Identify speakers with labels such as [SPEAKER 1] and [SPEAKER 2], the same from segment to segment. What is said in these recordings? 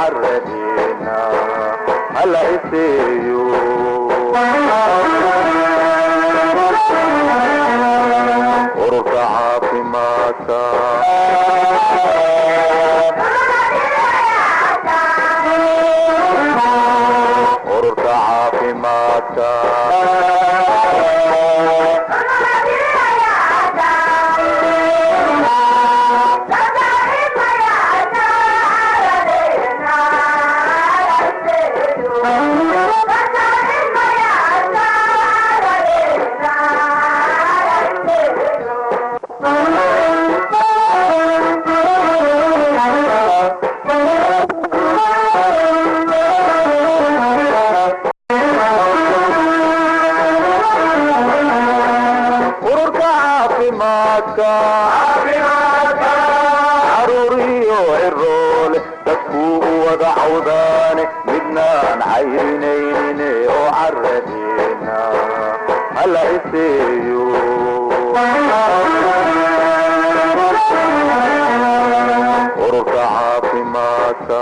[SPEAKER 1] Caradeena hala iseeyo. Ururka caafimaadka. Ururka caafimaadka. Ururka caafimaadka. Caruuriyo ciroole, dadkuu u wada cawdaane, midnaan cayrinaynin oo caradeena hala iseeyo. Ururka caafimaadka.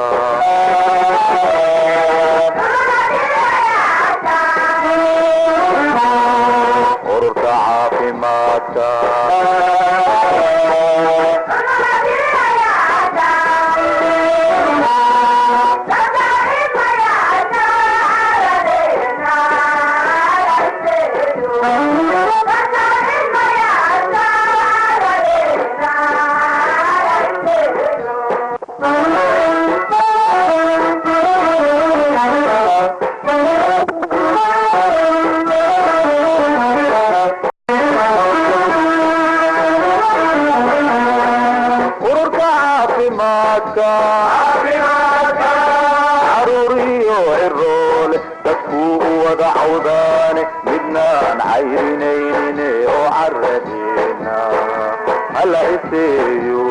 [SPEAKER 1] Ururka caafimaadka. Ururka caafimaadka. Caruuriyo ciroole, dadkuu u wada cawdaane, midnaan cayrinaynin oo caradeena hala iseeyo.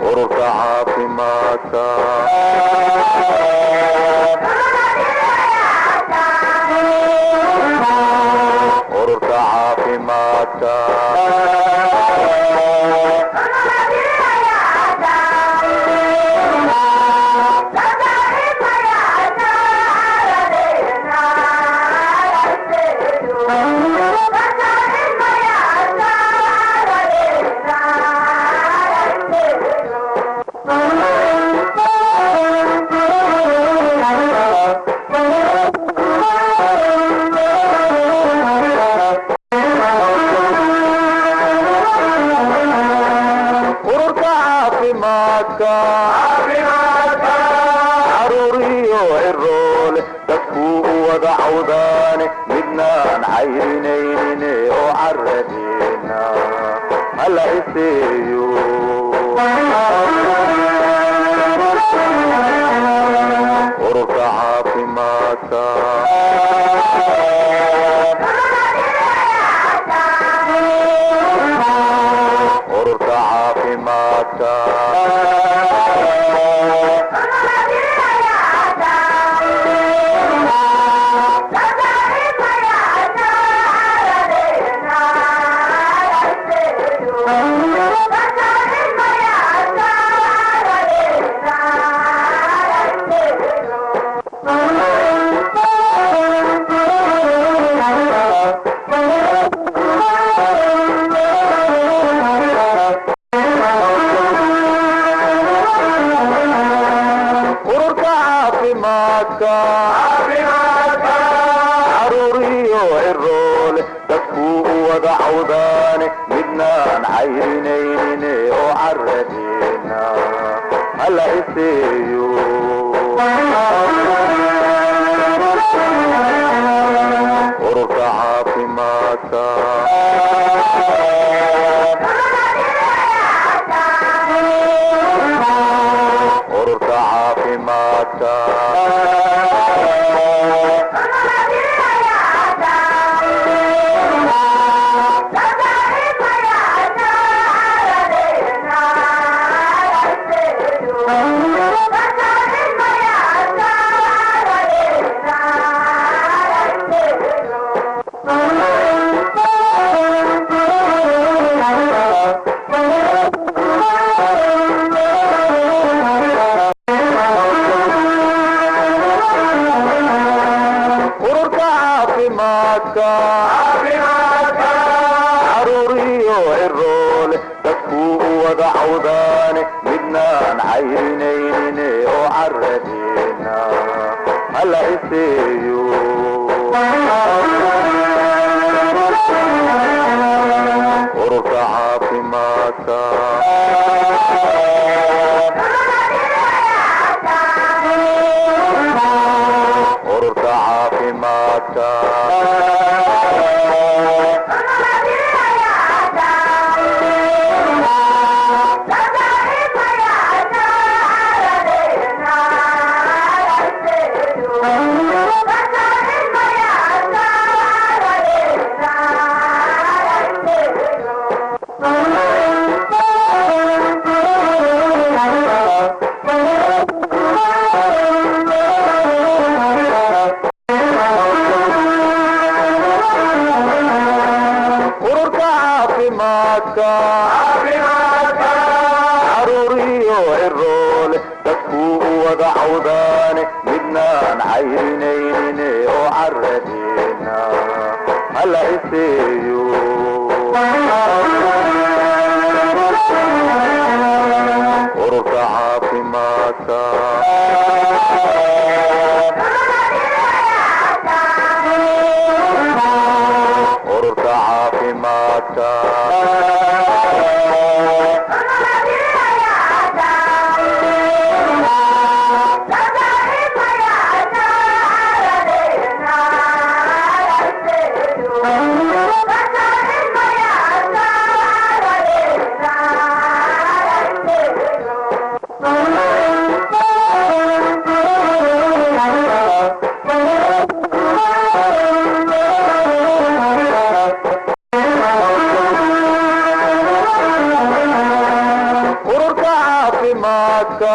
[SPEAKER 1] Ururka caafimaadka. Ururka caafimaadka. Ururka caafimaadka. Caruuriyo ciroole, dadkuu u wada cawdaane, midnaan cayrinaynin oo caradeena hala iseeyo. Ururka caafimaadka. Ururka caafimaadka. Ururka caafimaadka. Caruuriyo ciroole, dadkuu u wada cawdaane, midnaan cayrinaynin oo caradeena hala iseeyo. Ururka caafimaadka. Ururka caafimaadka. Dadkuu u wada cawdaane midnaan cayrinaynin oo caradeena hala iseeyo. Ururka caafimaadka. Ururka caafimaadka. Ururka caafimaadka. Caruur iyo ciroole dadkuu u wada cawdaane midnaan cayrinaynin oo caradeena hala iseeyo. Ururka caafimaadka. Ururka caafimaadka. Ururka caafimaadka.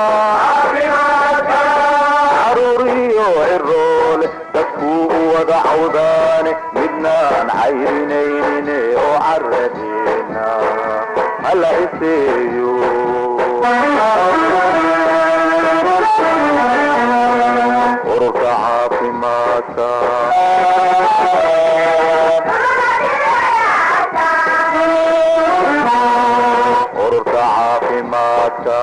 [SPEAKER 1] Caruur iyo ciroole dadkuu u wada cawdaane midnaan cayrinaynin oo caradeena hala iseeyo. Ururka caafimaadka. Ururka caafimaadka.